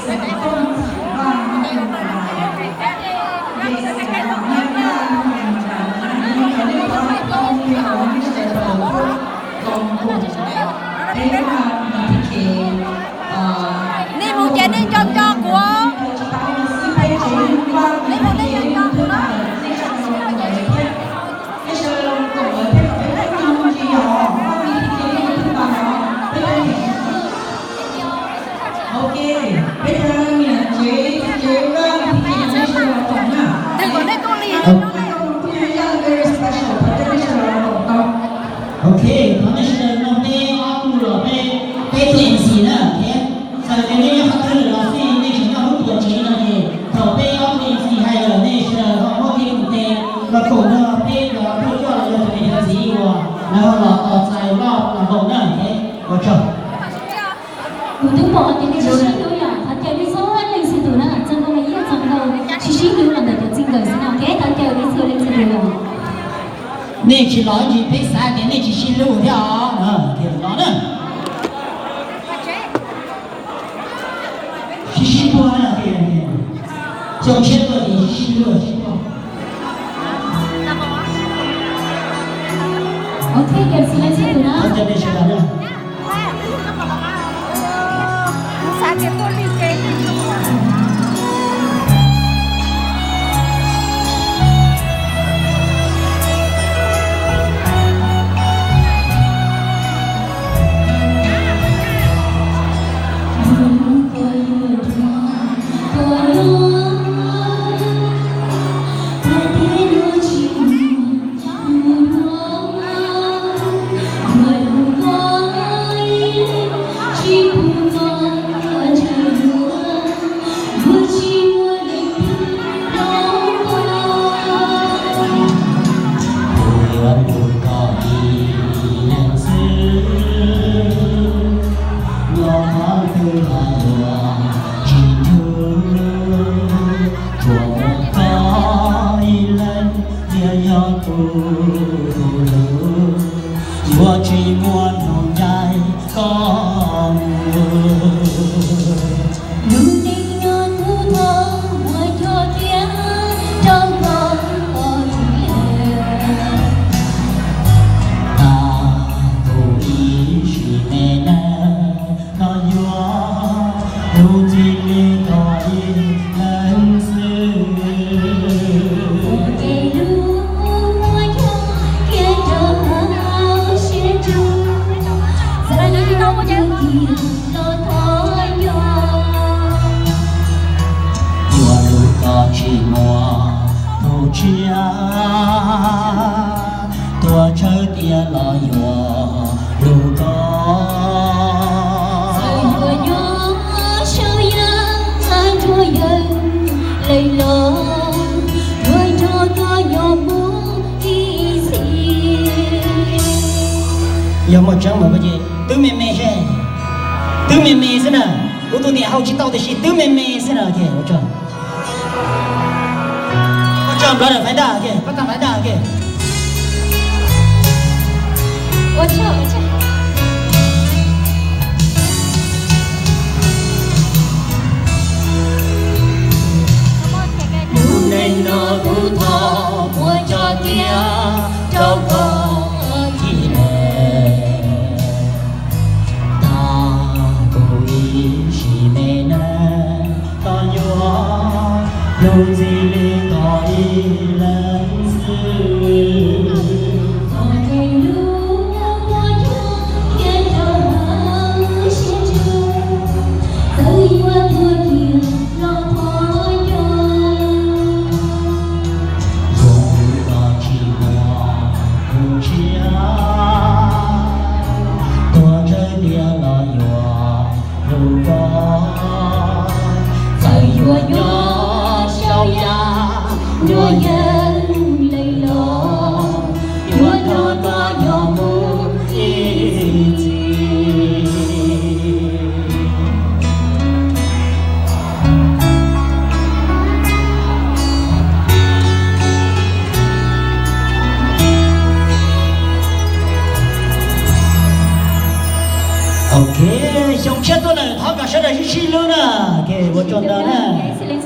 Nej mus ces nej nco nco kuv, nej mus nej nco nco kuv na. Ntawm kom nej tuaj li. Ok, thov nej sawv daws mloog peb ob tug los peb, peb tug M C na, ok. Txawm tias nej nyob qhov twg lawm los xij, nej tseem nyob lub tuam tsev no ces thaum peb ob tug M C hais lawm nej sawv daws ho muab kiag tus tes los koom nrog peb cov thawj coj los yog cov niam cov txiv uas lawv ho los tos txais loj los nkaus na, ok. Ua tsaug. Kuv twb pom tias nej sib sib hlub yom, thov caw nej txhua leej txhua tus na, txog nkauj Lis Yias txog nkauj sib sib hlub los ntawm cov txij nkawm xwb no, ok, thov caw nej txhua leej txhua tus. Nej tsis los ib ntsis peb xav tias nej tsis sib hlub thiab os. Los na. Sib sib puag na, xyoo tshiab tuaj ces sib sib hlub sib puag. Ok, caw txhua leej txhua tus na. Kuv yuav lug koj ib leeg xwb, nyob qhov twg los yuav tsis ntug, tsuas muaj koj ib leeg thiaj yog kuv lub, yuav tsis muaj hnub ncaim koj mus. Lub neej no kuv thov muab coj kiag rau koj ib leeg. Tag kuv ib sim neej no, koj yuav lug txij li koj ib leeg xwb. Ua ke lub muab coj kiag rau hauv siab ntsws, txawm yuav tuag kiag los thov nco. Yuav lug koj tsis muaj hnub tshiab, tuag tsawg tiag los yuav lug koj. Txawm yuav nyob saum yav nruab yeeb leej los, yuav nrog koj nyob mus ib txhis. Yog muaj tseeb mas koj ces twb me me seb, twb me me xwb na. Kuv tus niam hau tsis tau tiam sis twb me me xwb na. Ua tsaug, ua tsaug brother Faiv Daj, pab tag Faiv Daj. Lub neej no kuv thov muab coj kiag rau koj ib leeg. Tag kuv ib sim neej no, koj yuav lug txij li koj ib leeg xwb. Ua ke lub muab coj kiag rau hauv siab ntsws, txawm yuav tuag kiag los thov nco. Yuav lug koj tsis muaj hnub tshiab, tuag tsawg tiag los yuav lug koj. Txawm yuav nyob saum yav nruab yeeb leej los, yuav nrog koj nyob mus ib txhis. Ok, xyoo tshiab tuaj lawm, thov kom sawv daws sib sib hlub na. Ok, ua tsaug ntau na.